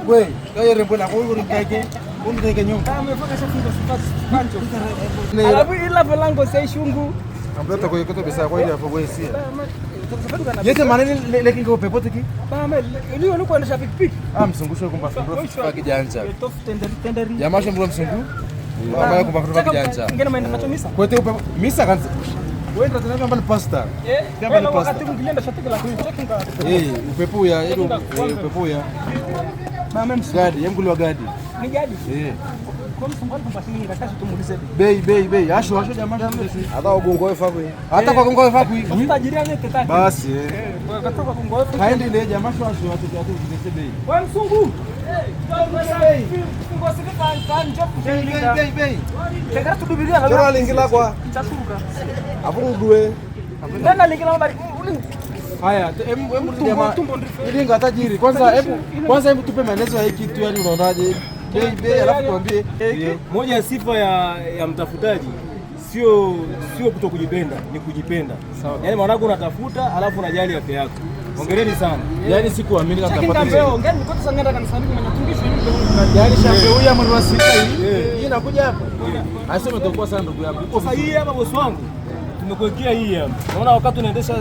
We, kaya rembo na kwa ndege. Undege nyumba. Amefaka shafunga sifati pancho. Alafu ila volango sei shungu. Ambayo kwa yote pesa kwa ile hapo kwa sia. Yete manene leki ngo pepo tiki? Bama, leo uko kuendesha pikipiki. Ah, mzungusho kumba fundo kijanja. Tenderi. Jamaa shombo mzungu. Mama yako kumba kijanja. Ngene maenda macho misa. Kwete upepo misa kanza. Wewe ndio tena mbali pasta. Eh, Tena wakati pasta. mwingine ndo shatiki la kucheckinga. Eh, upepo ya ile upepo ya. Mama msu. Gadi, yemgulwa gadi. Ni gadi. Eh. Kwa msungu alikuwa shilingi ngatasi tumuulize. Bei bei bei. Asho asho jamaa. Hata ugongo wefa kwe. Hata kwa kongo fa kui. Tajiria ni tetaki. Basi eh. Eh, kwa kwa kongo wefa. Haendi ile jamaa asho asho watu watu zile bei. Wewe msungu. Bei bei bei. Tegera tudubiria Chora lingila kwa. Chaturuka. Afu udue. Tena lingila mabari. Haya, hebu jamaa. Ilinga tajiri. Kwanza hebu kwanza hebu tupe maelezo ya hiki kitu yani unaonaje? Bei bei alafu tuambie. Moja ya sifa ya mtafutaji sio kutokujipenda, ni kujipenda. Yaani maanake unatafuta alafu unajali afya yako. Hongereni sana. Yaani sikuamini kama Chakinga tutapata. mbeo, ngani nikote sangenda kanisani kumenya tungisho hivi. Yaani shambe huyu ama wa sita hii. Hii inakuja hapa. Asema utakuwa sana ndugu yangu. Uko Sasa hii hapa bosi wangu tumekuwekea hii hapa. Unaona wakati unaendesha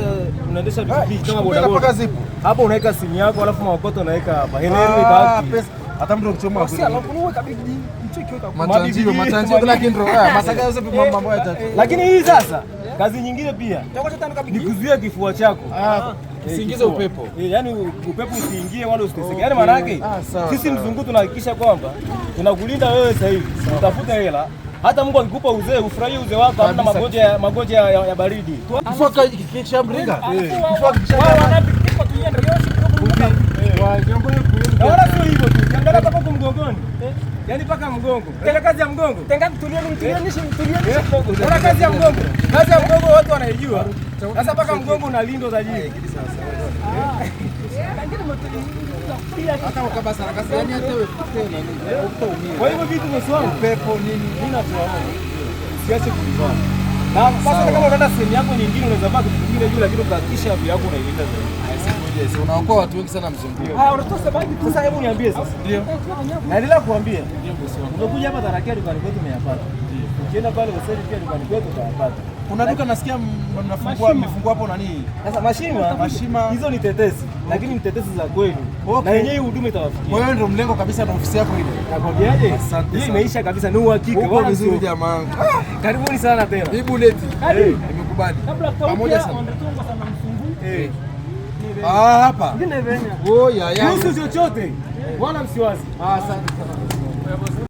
pikipiki kama Kupenda bodaboda. paka zipo. Hapo unaweka simu yako alafu maokoto unaweka hapa. Heneri Ah, ibaki. pesa. Hata mtu akichoma Si alafu uweka bigi mchiki weka. Matanjio, matanjio kila kindro. Ah, masaka yote mambo ya tatu. Lakini hii sasa kazi nyingine pia Toko tano ni kabigi. kuzuia kifua chako. Ah, usiingize Kifua. upepo. Yaani upepo usiingie wala usiteseke. Yaani maana yake Ah, sawa, sisi sawa. mzungu tunahakikisha kwamba tunakulinda wewe sasa hivi. Utafute hela. Hata Mungu akikupa uzee ufurahie uzee wako, hamna Kabisa. magonjwa ya baridi. Kifua kisha mringa. Kifua kisha Wao wana pikipiki kwa tuiende yoshi Na wala sio hivyo tu. Ukiangalia mpaka huko mgongoni. Yaani mpaka mgongo. Tena kazi ya mgongo. Tenga tulieni mtulieni mtulieni kidogo. Unaona kazi ya mgongo. Kazi ya mgongo watu wanaijua. Sasa mpaka mgongo unalindwa tajiri. Hata ukaba sana kasi yani hata wewe tena nini utaumia. Kwa hivyo vitu bosi wangu Upepo nini? mimi nachoona usiache kulivaa. Na sasa kama unaenda sehemu yako nyingine unaweza vaa kitu kingine juu, lakini ukahakikisha afya yako unailinda zaidi. Yes, unaokoa watu wengi sana mzungu. Ah, unatoa sababu tu. Sasa hebu niambie sasa. Ndio. Naendelea kuambia. Ndio bosi wangu. Umekuja hapa Tarakia dukani kwetu umeyapata. Ukienda pale Useli pia dukani kwetu utayapata. Kuna duka nasikia mnafungua mmefungua hapo nani? Sasa mashima, Mashima. hizo ni tetesi, lakini ni tetesi za kweli. Okay. Na yenyewe huduma itawafikia. Kwa hiyo ndio mlengo kabisa na ofisi yako ile. Nakwambiaje? Asante Hii sana. imeisha kabisa, ni uhakika. Uko Wala vizuri sio. jamaa wangu. Karibuni sana tena. Hii buleti. Eh. Nimekubali. Kabla Pamoja kaukia sana. ondetunga sana msungu. Eh. Ah, hapa. Ngine venya. Oh, ya ya. Kuhusu chochote wala msiwazi. Ah, asante sana.